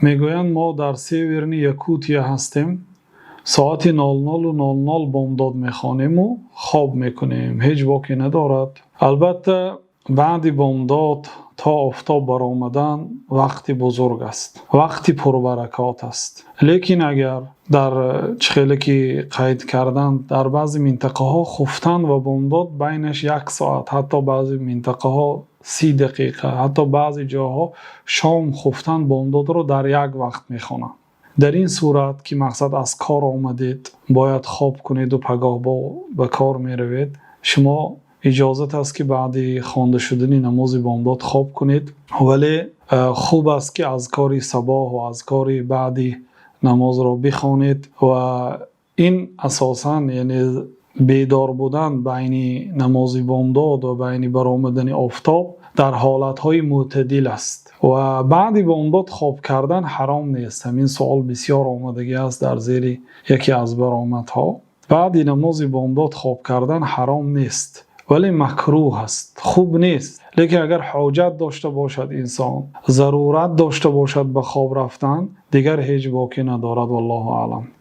Мегӯянд, мо дар Северный Якутия ҳастем, соати 00:00 бомдод мехонем ва хоб мекунем, ҳеҷ боке надорад. Албатта, баъди бомдод то офтоб баромадан вақти бузург аст, вақти пурбаракат аст. Лекин агар дар чихеле ки қайд карданд, дар баъзе минтақаҳо хуфтан ва бомдод байнаш як соат, ҳатто баъзе минтақаҳо 30 дақиқа, ҳатто баъзе ҷоҳо шом хуфтан, бомдодро дар як вақт мехонанд. Дар ин сурат ки мақсад аз кор омадед, бояд хоб кунеду пагоҳ ба кор меравед, шумо иҷозат аст, ки баъди хонда шудани намози бомдод хоб кунед. Вале хуб аст, ки азкори сабоҳ ва азкори баъди намозро бихонед. Ва ин асосан, яъне бедор будан байни намози бомдод ва байни баромадани офтоб дар ҳолатҳои мӯътадил аст ва баъди бомдод хоб кардан ҳаром нест. Ҳамин суол бисёр омадагӣ аст дар зери яке аз баромадҳо. Баъди намози бомдод хоб кардан ҳаром нест, вале макрӯҳ аст, хуб нест. Лекин агар ҳоҷат дошта бошад инсон, зарурат дошта бошад ба хоб рафтан, дигар ҳеҷ боке надорад. Валлоҳу аълам.